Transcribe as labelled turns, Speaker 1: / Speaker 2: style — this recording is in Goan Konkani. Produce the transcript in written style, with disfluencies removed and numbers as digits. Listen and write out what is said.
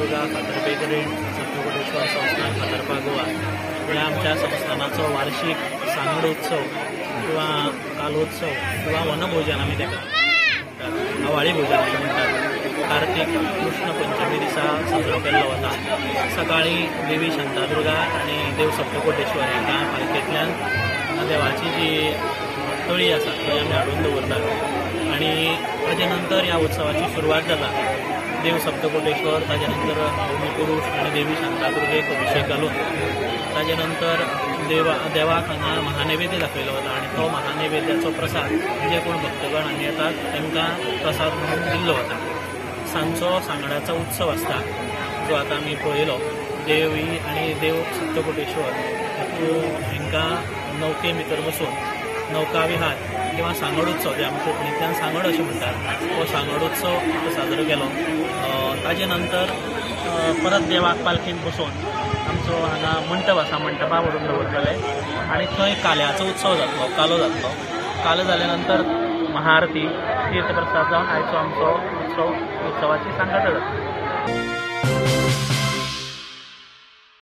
Speaker 1: शांतादुर्गा फातर्पेकरीण सप्तकोटेश्वर संस्थान फातर्पा गोवा ह्या आमच्या संस्थानाचो वार्षिक सांगड उत्सव किंवा कालोत्सव किंवा वनभोजन आमी ताका म्हणटात, आवाळी भोजन अशें म्हणटात. कार्तीक कृष्ण पंचमी दिसा साजरो केल्लो वता. सकाळीं देवी शांतादुर्गा आनी देव सप्तकोटेश्वर हांकां पालखेंतल्यान देवाची जी तळी आसा थंय आमी हाडून दवरतात आनी ताजे नंतर ह्या उत्सवाची सुरवात जाता. देव सप्तकोटेश्वर, ताजे नंतर पुरुष आनी देवी शांतादुर्गेक अभिषेक घालून ताजे नंतर देवाक हांगा महानैवेद्य दाखयलो वता आनी तो महानैवेद्याचो प्रसाद जे कोण भक्तगण हांगा येतात तांकां प्रसाद म्हणून दिल्लो वता. सांजचो सांगडाचो उत्सव आसता जो आतां आमी पळयलो. देवी आनी देव सप्तकोटेश्वर हांकां नौके भितर बसून नौका विहार किंवा सांगड उत्सव, जे आमी कोंकणींतल्यान सांगड अशें म्हणटात, हो सांगड उत्सव साजरो केलो. ताजे नंतर परत देवाक पालखेंत बसोवन आमचो हांगा मंटप आसा, मंटपा व्हरून दवरतले आनी थंय काल्याचो उत्सव जातलो, कालो जातलो. कालो जाल्या नंतर महाआरती, तीर्थप्रसाद जावन आयचो आमचो उत्सवाची सांगता जातली.